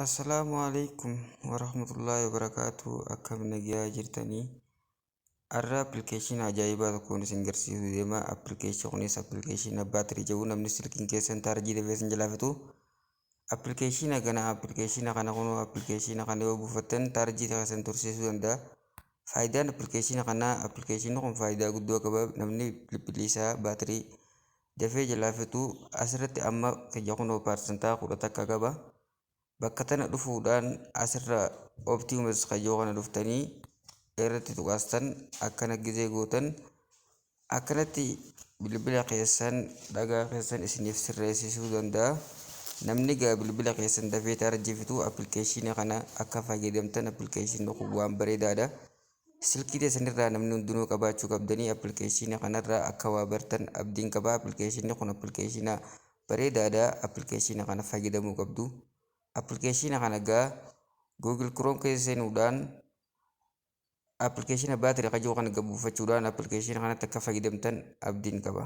Assalaamu alaikum warahmatullaahi wabarakaatu. Akkam nagaa jirtanii? Har'a appilikeeshinii ajaa'ibaa tokkoon isin garsiisuu deema. Appilikeeshinii kunis appilikeeshinii baatirii jedhu, namni silkiin keessan chaarjii dafee isin jalaa fixu. Appilikeeshina kana kunoo appilikeeshina kana yoo buufattan chaarjii keessan tursiisuu danda'a. Faayidaan appilikeeshina kanaa, appilikeeshinni kun faayidaa guddoo qaba. Namni bilbilli isaa baatirii dafee jalaa fixu, asirratti amma kiyya kunoo 11% qaba. Bakka tana dhufuudhaan asirra optimize kayyoo kana dhuftanii irratti tuqaastan. Akkana gizee gootan akkanatti bilbila keessan dhagaa keessan isiniif sirreessisuu danda'a. Namni gaa bilbila keessan dafee chaarjii fixu appilikeeshinii kana akka fayyadamtan, appilikeeshinii kun waan bareedaadha. Silkii teessanirraa namni hundinuu qabaachuu qabdanii, appilikeeshinii kanarraa akka waa bartan abdiin qaba. Appilikeeshinii kun appilikeeshina bareedaadha. Appilikeeshina kana fayyadamuu qabdu. Appilikeeshina kana gaa Google Chrome keessa seenuudhaan appilikeeshina baatirii kajoo kana buufachuudhaan appilikeeshina kanatti akka fayyadamtan abdiin qaba.